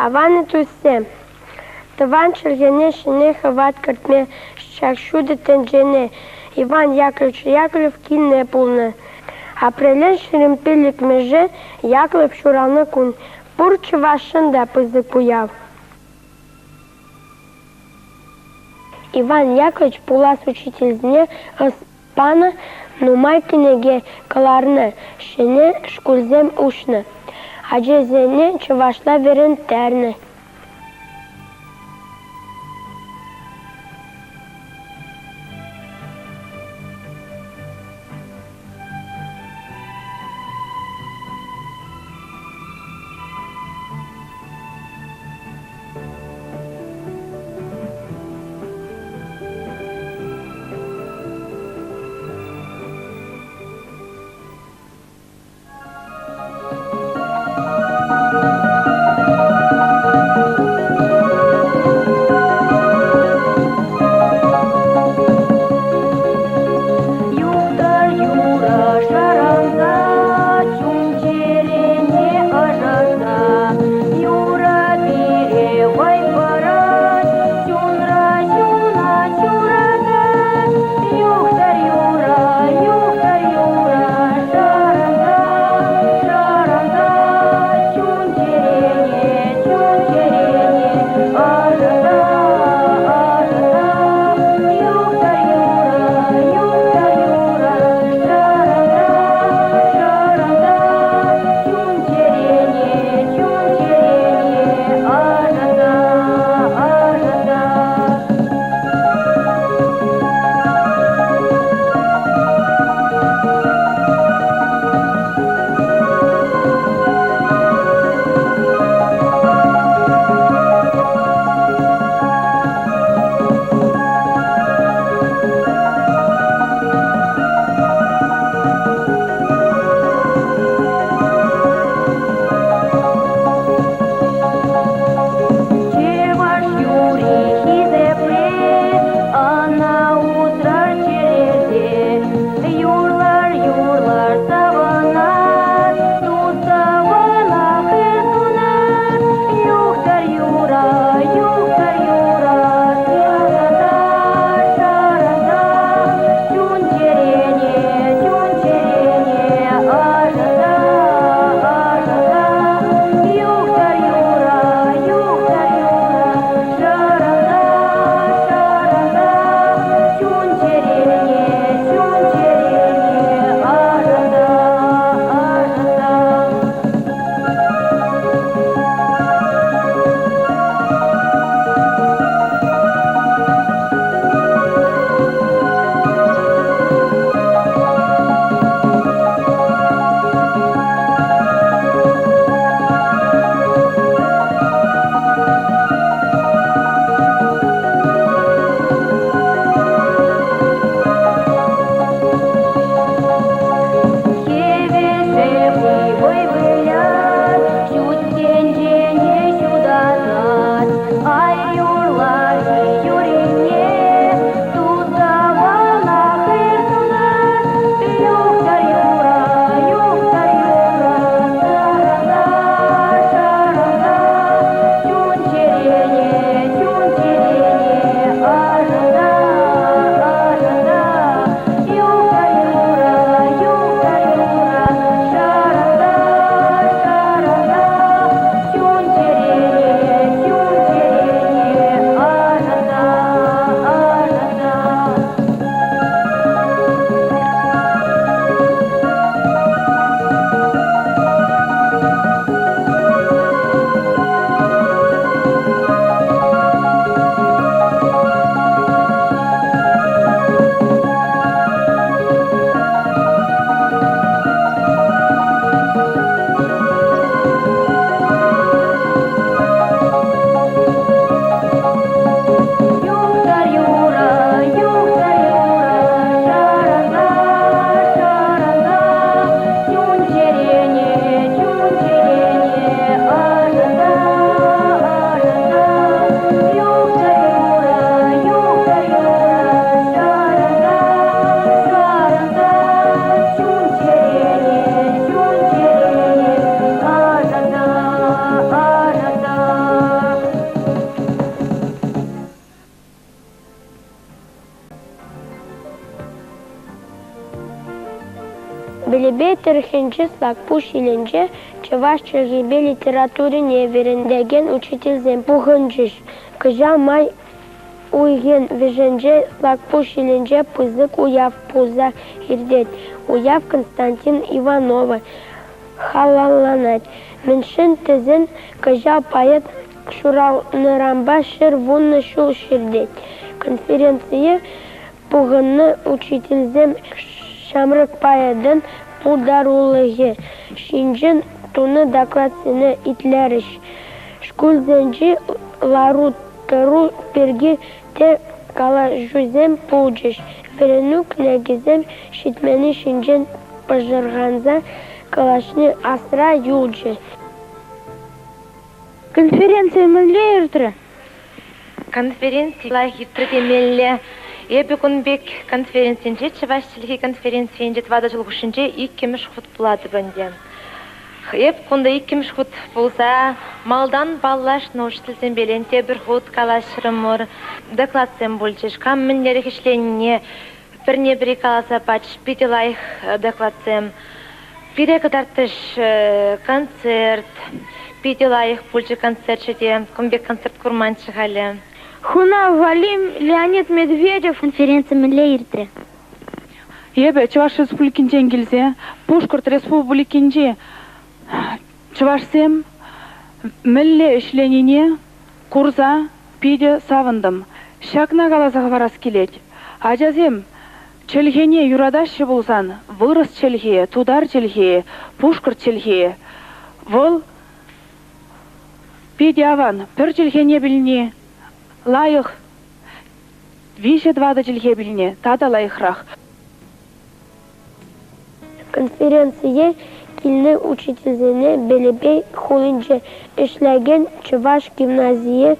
Аван-и, туссем! Тӑван чӗлхене ҫӗнӗ хӑват кӗртме ҫак ҫутӑ тӗнчене Иван Яковлевич Яковлев килнӗ пулнӑ. Апрелӗн 25-мӗшӗ Яковлев ҫуралнӑ кун. Пур чӑвашшӑн та пысӑк уяв. Иван Яковлевич пулас учительсене ӑс панӑ, нумай кӗнеке кӑларнӑ, ҫӗнӗ шкулсем уҫнӑ, ачасене чӑвашла вӗренттернӗ. тӑрӑхӗнчи Слакпуҫ ялӗнче чӑваш чӗлхипе литературине вӗрентекен учительсем пухӑнчӗҫ. Кӑҫал май уйӑхӗн вӗҫӗнче Слакпуҫ ялӗнче пысӑк уяв пулса иртет. Уяв Константин Иванова халалланать. Мӗншӗн тесен кӑҫал поэт ҫуралнӑранпа 110 ҫул ҫитет. Конференцие пухӑннӑ учительсем ҫамрӑк поэтӑн пултарулӑхӗ ҫинчен тунӑ докладсене итлерӗҫ. Шкулсенчи лару-тӑру пирки те калаҫусем пулчӗҫ, вӗренӳ кӗнекисем ҫитменни ҫинчен пӑшӑрханса калаҫни асра юлчӗ. Конференци мӗнле иртрӗ? Конференци лайӑх иртрӗ темелле. Эпӗ кун пек конференцинче, чӑваш чӗлхи конференцийӗнче 4 ҫул хушшинче иккӗмӗш хут пулатӑп ӗнтӗ. Эп кунта иккӗмӗш хут пулса малтан паллашнӑ учительсемпелен тепӗр хут калаҫрӑмӑр, докладсем пулчӗҫ, кам мӗнлерех ӗҫленине пӗрне-пӗри каласа пачӗҫ, питӗ лайӑх докладсем. Пире кӑтартрӗҫ концерт, питӗ лайӑх пулчӗ концерчӗ те, кун пек концерт курманччӗ халӗ. Хунав валли Леонид Медведев конференци мӗнле иртрӗ? Эпӗ Чӑваш Республикинчен килсе Пушкӑрт Республикинчи чӑвашсем мӗнле ӗҫленине курса питӗ савӑнтӑм. Ҫакна каласа хӑварас килет. Ачасем чӗлхене юратаҫҫӗ пулсан вырӑс чӗлхи, тутар чӗлхи, пушкӑрт чӗлхи вӑл питӗ аван. Пӗр чӗлхене пӗлни лайӑх. Виҫӗ-тӑватӑ чӗлхе пӗлни тата лайӑхрах. Конференцие килнӗ учительсене Белебей хулинче ӗҫлекен чӑваш гимназийӗ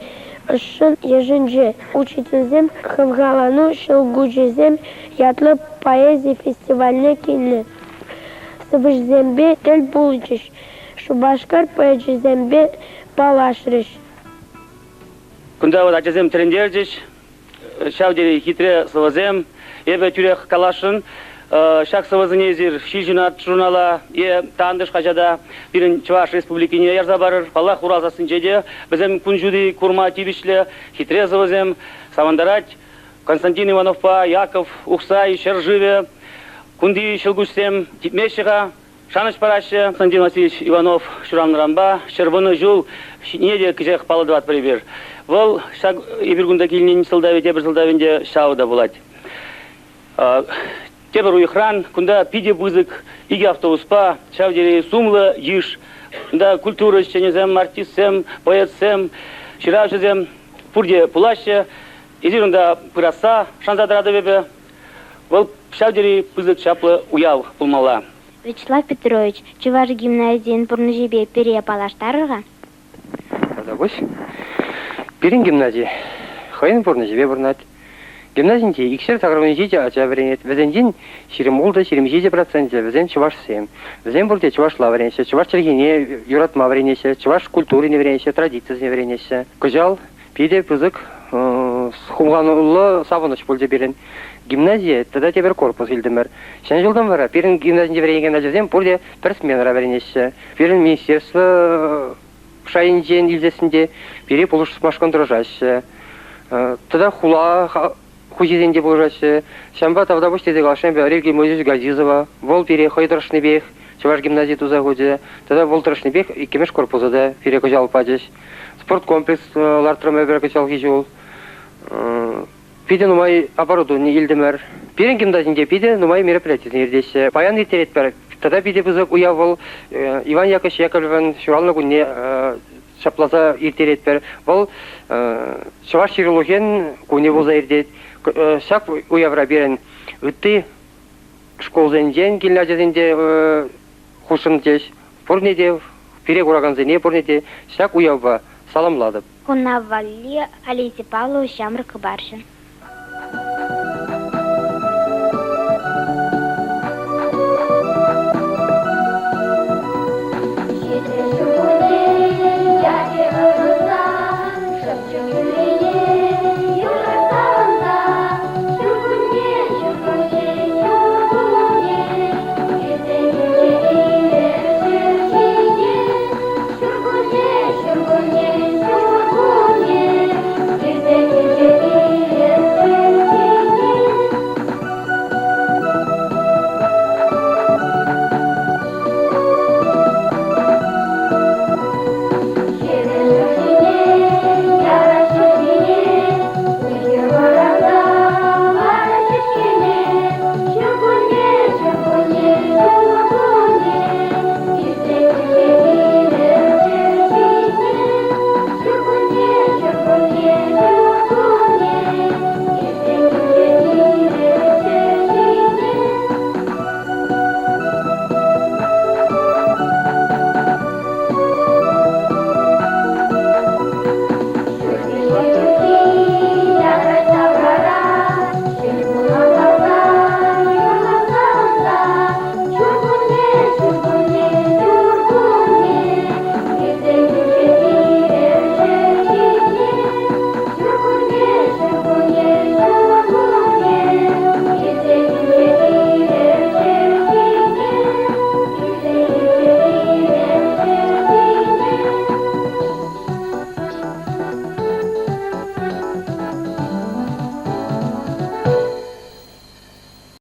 ӑшшӑн йышӑнчӗ. Учительсем «Хавхалану ҫӑлкуҫӗсем» ятлӑ поэзи фестивальне килнӗ. Сӑвӑҫсемпе тӗл пулчӗҫ, Шупашкар поэчӗсемпе паллашрӗҫ. Кунта вот ачасем тӗлӗнтерчӗҫ. Ҫав тери хитре сӑвӑсем. Эпӗ тӳрех каласшӑн, ҫак сӑвӑсене эсир Ҫил-ҫунат журнала е Тантӑш хаҫата пирӗн Чӑваш Республикине ярса парӑр. Паллах, Урал сассинче те вӗсем кун ҫути курма тивӗҫлӗ хитре сӑвӑсем. Савӑнтарать Константин Ивановпа Яков Ухсай ҫӗршывӗ. Кунти ҫӑлкуҫсем типмеҫҫӗ-ха. Шанӑҫ параҫҫӗ. Константин Васильевич Иванов ҫуралнӑранпа 110 ҫул ҫитнине те кӗҫех паллӑ тӑватпӑр эпир. Вӑл ҫак эпир кунта килнин сӑлтавӗ тепӗр сӑлтавӗн те ҫавӑ та пулать. Тепӗр уйӑхран кунта питӗ пысӑк икӗ автобуспа ҫав тери сумлӑ йыш. Кунта культура ӗҫченӗсем, артистсем, поэтсем, ҫыравҫӑсем пурте пулаҫҫӗ. Эсир унта пырасса шанса тӑратӑп эпӗ. Вӑл ҫав тери пысӑк чаплӑ уяв пулмалла. Вячеслав Петрович, чӑваш гимназийӗн пурнӑҫӗпе пире паллаштарӑр-ха. Тавтапуҫ. Пирӗн гимнази хӑйӗн пурнӑҫӗпе пурӑнать. Гимназинче икшер 87 ача вӗренет. Вӗсенчен 26 27 проценчӗ вӗсем чӑвашсем. Вӗсем пурте чӑвашла вӗренеҫҫӗ, чӑваш чӗлхине юратма вӗренеҫҫӗ, чӑваш культурине вӗренеҫҫӗ, традицисене вӗренеҫҫӗ. Кӑҫал питӗ пысӑк хумхануллӑ савӑнӑҫ пулчӗ пирӗн. Гимназие тата тепӗр корпус илтӗмӗр. Ҫӗнӗ ҫултан вара пирӗн гимназинче вӗренекен ачасем пурте пӗр сменӑра вӗренеҫҫӗ. Пирӗн министерство шайӗнчен илсессӗн те пире пулӑшмашкӑн тӑрӑшаҫҫӗ. Тата хула хуҫисем те пулӑшаҫҫӗ. Ҫавӑнпа тавтапуҫ тесе каласшӑн эпӗ Олег Григорьевич Газизова. Вӑл пире хӑй тӑрӑшнипех чӑваш гимнази туса хучӗ. Тата вӑл тӑрӑшнипех иккӗмӗш корпуса та пире кӑҫал пачӗҫ. Спорткомплекс лартрӑм эпир кӑҫалхи ҫул. Питӗ нумай оборудовани илтӗмӗр. Пирӗн гимназинче питӗ нумай мероприятисем иртеҫҫӗ. Паян ирттеретпӗр. Тата питӗ пысӑк уяв вӑл Иван Яковлевич Яковлевӑн ҫуралнӑ кунне ҫапласа ирттеретпӗр. Вӑл чӑваш ҫырулӑхӗн кунӗ пулса иртет. Ҫак уявра пирӗн ытти шкулсенчен килнӗ ачасен те хутшӑнчӗҫ. Пурне те, пире куракансене пурне те ҫак уявпа саламлатӑп. Куна валли Олеся Павлова ҫамрӑк хыпарҫӑ.